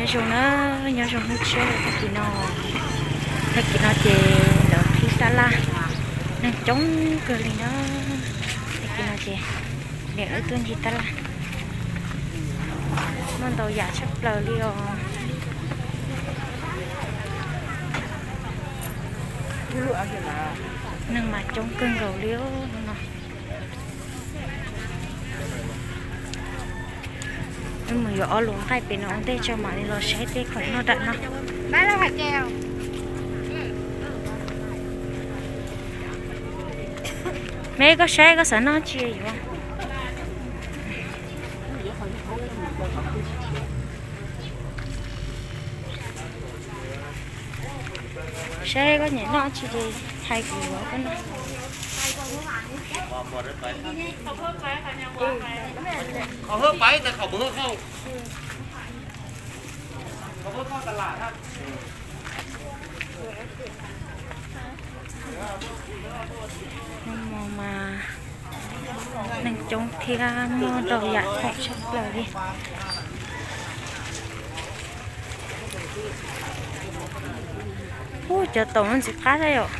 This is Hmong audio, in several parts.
Nyob zoo na, nyob zoo hnub tshiab tag kis no. Tag kis no ces lawv qhib tab laj, neeg coob kawg li na. Tag kis no ces niam wb tuaj ncig tab laj, muaj ntau yam tshaj plaws li os. Neeg mas coob kawg nkaus li no. Wb mus yuav ob lub nqaij pem no ua ntej tso mam li los saib tej khoom noj dam no. Me koj saib koj xav noj tsi yuav. Saib koj nyiam noj tsi ces hais kuv yuav koj noj. Hnub no mas neeg coob thiab muaj ntau yam khoom tshaj plaws li. Ub, cov taum no ntxim qab thiab yom.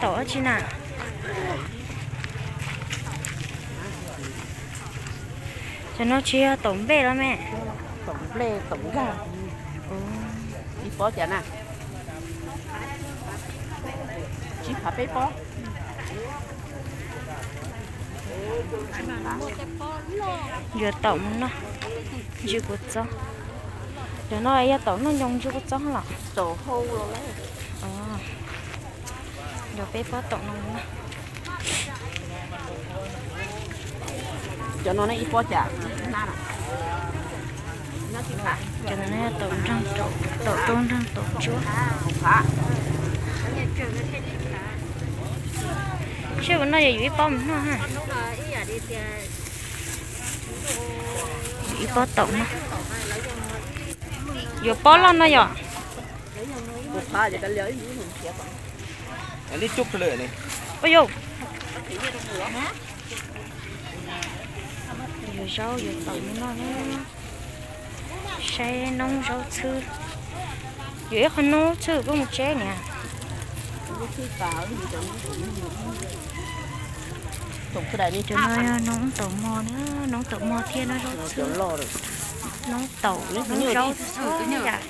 Taum dab tsi na? Cov no tsis yog taum nplej los me? Taum nplej taum nkag. Ib pob cas na? Tsib phav peb pob. Yuav taum mus noj ntsw kua txob. Cov no yog taum noj nyoos ntsw kua txob los? Yuav peb pob taum no mus noj. Cov no ib pob cas? Cov no yog taum nroog, taum tub nroog taum ntsuab. Seb puas noj, yog yuav ib pob mus noj ha. Ib pob taum no. Yuav pob loj no yom. Ua yog, yuav zaub yuav taum mus noj na. Saib noob zaub txhwb. Yuav ib qho noob txhwb koj mus tseb niam. Cov no yog noob taum mog na, noob taum mog thiab noob zaub txhwb. Noob taum, noob zaub txhwb yam.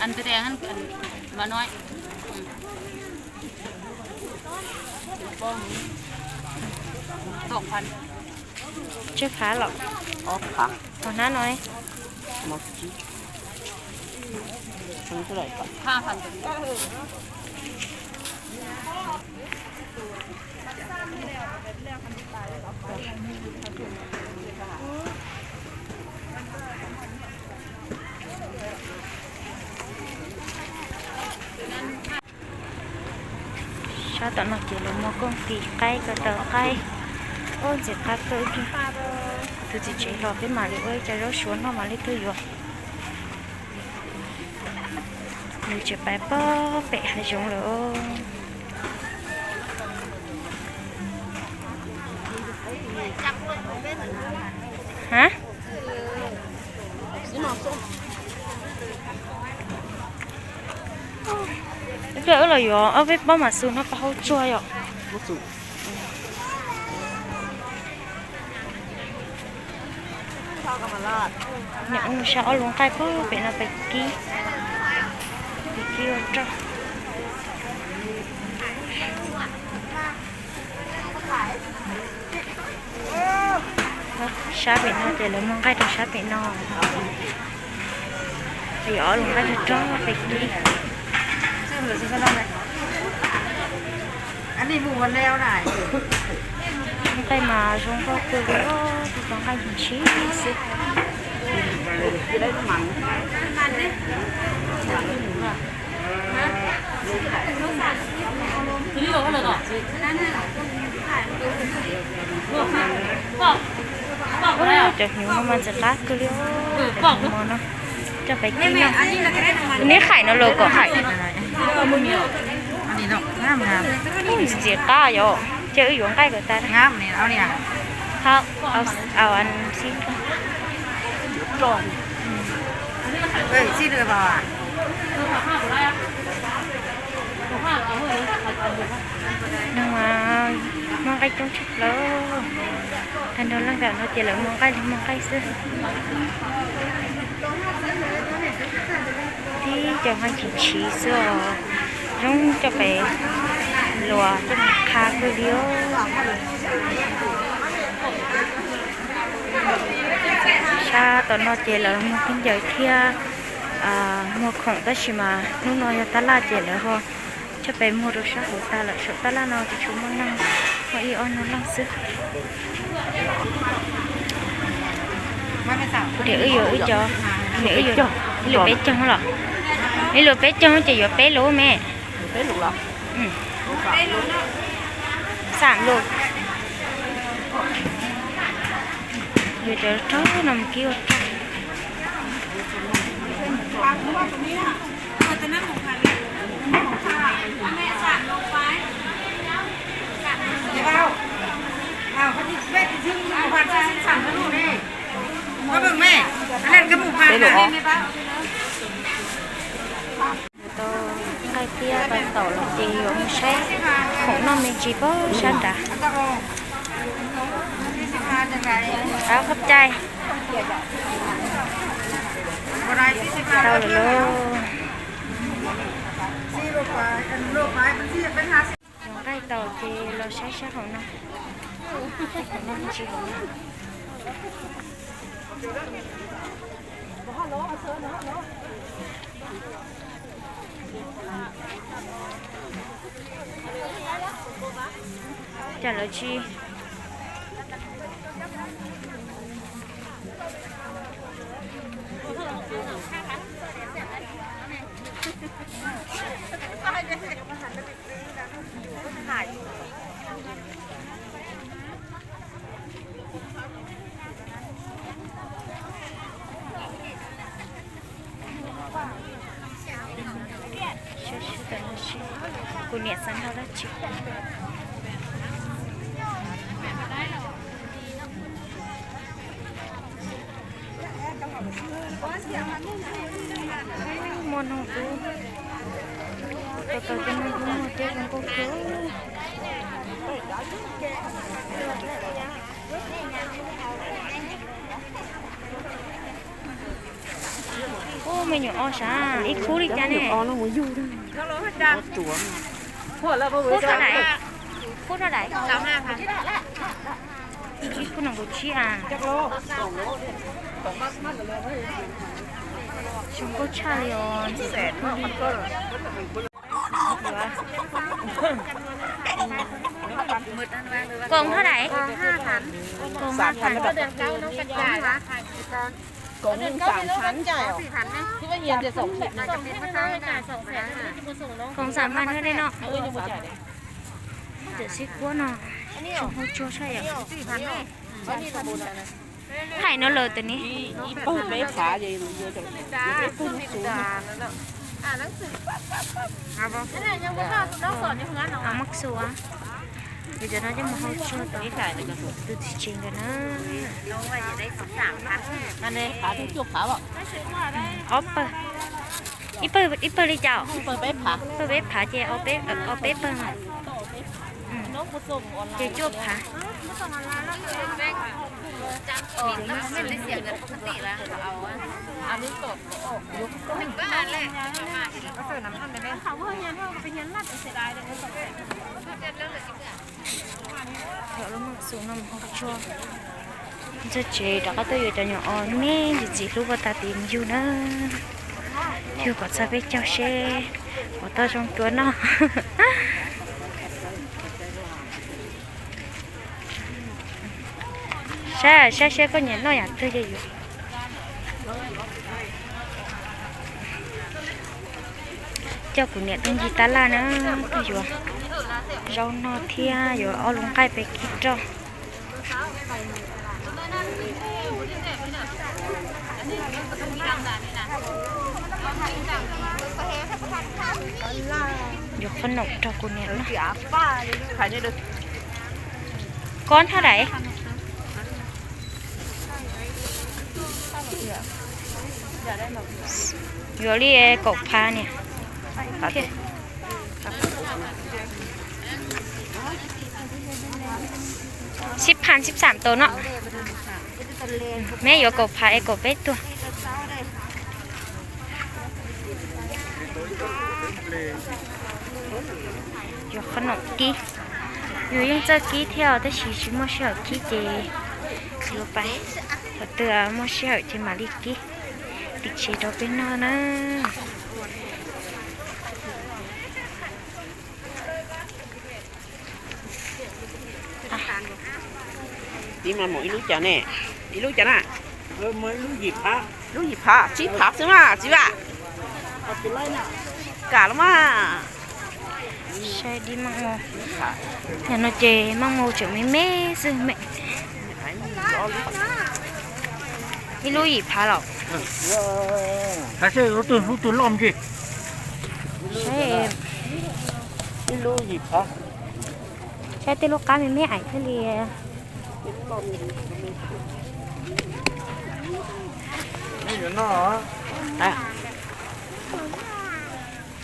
Tsawg phav los? Ob phav. Hnab no? Sab tom no ces lawv muag kooj tis qaib ko taw qaib. Ub, ntxim qab kawg. Tus txiv tsev los peb mam li ua ib co zaub suav noj mam li tuaj yuav. Nws tseem pais pob pem hav zoov lawm. Ha? Ib pliag wb los yuav ob peb pob mas xus no pab haub tsuag yom. Niam ua sab ob lub nqaij pem no pem kib, pem kib ua roj. Sab pem no ces lawv muag nqaij rau sab pem no. Yuav ob lub nqaij rog rog pem kib. Nqaij mas zoo nkauj kawg li, tus tau nqaij ntshis xwb. Cov hnyuv no mas ntxim qab kawg li, cov hnyuv mos no. Coj pais kib no. Neb hais no los kom hais. Ntxim qab yom, ces wb yuav nqaij kom tas. Hab, au, au, an xib. Neeg mas muaj nqaij coob tshaj plaws. Tag nrho leej ntawm no ces lawv muag nqaij li muag nqaij xwb. Tib cov nqaij tsis ntshiv xwb os, zoo coj pem luas coj mus qha kawg li os. Sab tom no ces lawv muag khaub ncaws thiab muag khoom, tab sis mas hnub no yog tab laj ces lawv ho coj pem muag rau sab hauv tag lawm. Saum tab laj no tsis tshua muaj neeg, muaj ib ob nyuag leej xwb. Kuv tias wb yuav wb cov, ib lus peb caug los, ib lus peb caug ces yuav peb lus me. Xam lus. Yuav cov rog no mus kib ua rog. Tau nqaij thiab tau taum los ces yuav mus saib khoom noj me ntsis pab sab nrad. Qab qab cai. Tau lawm lauj. Yuav nqaij tau ces los saib sab hauv no. Khoom noj me ntsis hauv no. Cas lawv tsis Sab sab tam no seb kuv niam xav noj dab tsi. Muaj noog dub, tau tau cov noog dub muag thiab zoo nkauj kawg. Ub, me nyuam o sav ib khub li cas ne? Khub dhau daim, khub dhau daim, ib khub nees nkaum tsib a. Zoo nkauj tshaj li os. Koom thaj daim? Koom ha thaj. Koom xam phaj thiab no. Tam sib kuab no, tsuag hau tsuag tshaj yom. Thaij no lawm tam ne. Mab xua, yus cov no coj mus hau tsuag tom tus txiv tsev ntawd na. Ob pawg, ib pawg, ib pawg li cas? Pawg peb phav ces ob peb pawg mas. Ces cuaj phav. Lawv lub maj xum no mus hau tsuag. Ntxog tsev rov qab tuaj yuav cov nyuam os me ntsis ntxim hlub puag ta tid mus yug na. Yug kom txog peb caug seb puas tau zoo dua noj. Saib, saib seb koj nyiam noj yam twg ces yuav coj kuv niam tuaj ncig tab laj na, tuaj yuav zaub noj thiab yuav ob lub nqaij pem kib roj. Yuav qhob noom rau kuv niam noj. Kob thaj daim? Yuav li kaum phav niam. Xib phav xib xam tau no. Meb yuav kaum phav es kaum peb tuag. Yuav qhov no kib. Yus yeej txawj kib thiab tab sis tsis muaj sij hawm kib ces yuav pais. Thaum twg muaj sij hawm ces mam li kib. Tim tsev rau peb noj na. Tib mas mus ib lub cas ne? Ib lub cas na? Lub yim phav, tsib phav xwb mas txiv Vam. Kam los mas. Saib dib maj mau. Nim no ces maj mau tseem me me xwb me. Ib lub yim phav los? Saib, ib lub yim phav. Saib tej lub qab me me ais thiaj li.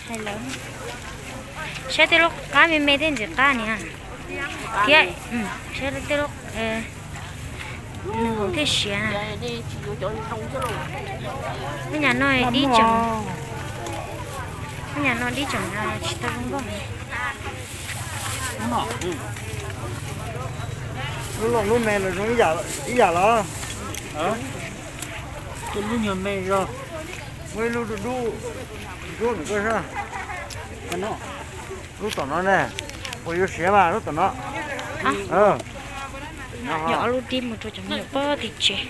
Hais lawm, saib tej lub qab me me tej ntsis qab niam. Thiab saib tej lub, nws hauv thiaj siav. Lub nyuag no dib tseem, lub nyuag no dib tseem tsis tau zoo nkauj. Lub looj lub me los zoo ib yam los? Lub nyuag me zog. Muaj ib lub dub dub, dub ntawm koj sab. Lub tom no ne, puas yuav siav mas lub tom no. Yog ob lub dib mus rau cov me nyuam pog tim tsev.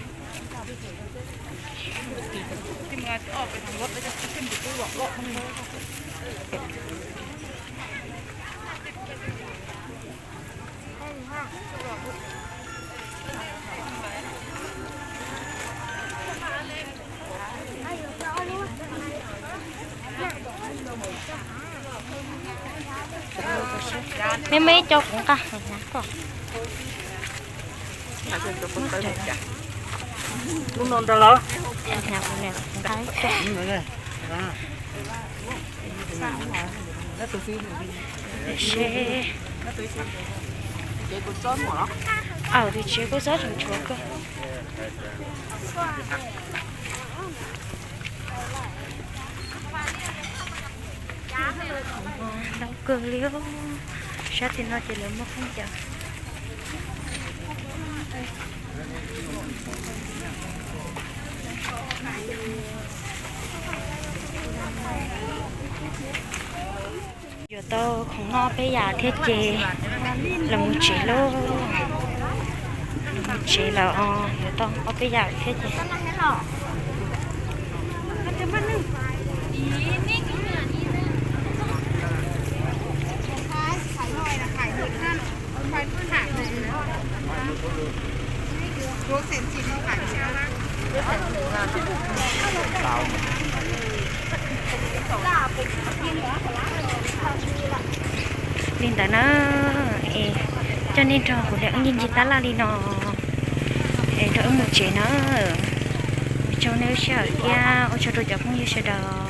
Mej muaj ib co kuv nqa, hnav koj. Lub no nrog los? Aw, tus tsev kuj txhob tseem tshuav kawg. Ntau kawg li, sab tim no ces lawv muaj khaub ncaws. Yuav tau khoom noj peb yam thiab ces los mus tsev lauj. Los mus tsev lawm, yuav tau ob peb yam thiab ces. Li ntawd na, es coj nej nrog kuv niam wb ncig ncig tab laj li no, es rau wb mus tsev na. Ua tsaug nej lub sij hawm thiab ua tsaug rau cov phooj ywg sawv daws.